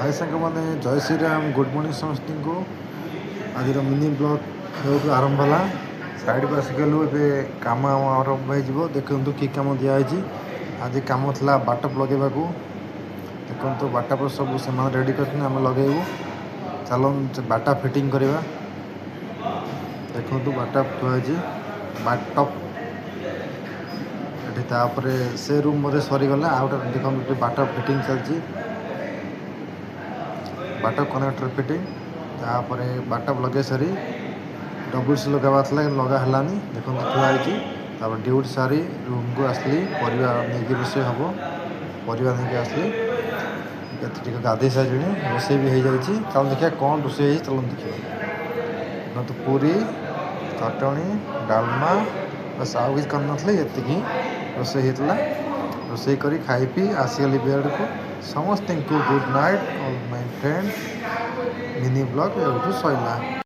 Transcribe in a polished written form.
High ସାଙ୍ଗମାନେ, ଜୟ Shriram. Good morning ସମସ୍ତଙ୍କୁ। ଆଜିର ମିନି ବ୍ଲଗ୍ ଏଉଠୁ ଆରମ୍ଭ ହେଲା। ସାଇଡ଼କୁ ଆସିଗଲୁ, ଏବେ କାମ ଆରମ୍ଭ ହେଇଯିବ। ଦେଖନ୍ତୁ କି କାମ ଦିଆହେଇଛି। ଆଜି କାମ ଥିଲା ବାଟପ ଲଗେଇବାକୁ। ଦେଖନ୍ତୁ, ବାଟପ ସବୁ ସେମାନେ ରେଡ଼ି କରିଛନ୍ତି, ଆମେ ଲଗେଇବୁ। ଚାଲନ୍ତୁ, ବାଟା ଫିଟିଂ କରିବା। ଦେଖନ୍ତୁ, ବାଟା ଥୁଆ ହେଇଛି, ବାଟପ୍ ଏଠି। ତାପରେ ସେ ରୁମ୍ ବୋଧେ ସରିଗଲା, ଆଉ ଗୋଟେ ଦେଖନ୍ତୁ, ଏଠି ବାଟ ଫିଟିଂ ଚାଲିଛି, ବାଟ କନେକ୍ଟର ଫିଟିଂ। ତାପରେ ବାଟ ଲଗେଇ ସାରି ଡବଲ୍ ସି ଲଗାବାର ଥିଲା, କିନ୍ତୁ ଲଗା ହେଲାନି। ଦେଖନ୍ତୁ, ଥୁଆ ହେଇଛି। ତାପରେ ଡ୍ୟୁଟି ସାରି ରୁମ୍କୁ ଆସିଲି, ପରିବା ନେଇକି ରୋଷେଇ ହେବ। ପରିବା ନେଇକି ଆସିଲି, ଏତେ ଟିକେ ଗାଧେଇ ସାରିଲିଣି, ରୋଷେଇ ବି ହେଇଯାଇଛି। ଚାଲନ୍ତୁ ଦେଖିବା କ'ଣ ରୋଷେଇ ହେଇଛି। ଚାଲନ୍ତୁ ଦେଖିବା। ଦେଖନ୍ତୁ, ପୁରୀ, ଚଟଣି, ଡାଲମା, ବାସ୍, ଆଉ କିଛି କରିନଥିଲି, ଏତିକି ରୋଷେଇ ହେଇଥିଲା। ରୋଷେଇ କରି ଖାଇ ପିଇ ଆସିଗଲି ବେଡ଼କୁ। ସମସ୍ତଙ୍କୁ good night, all my friend. Mini vlog ଏଇଠୁ ସରିଲା।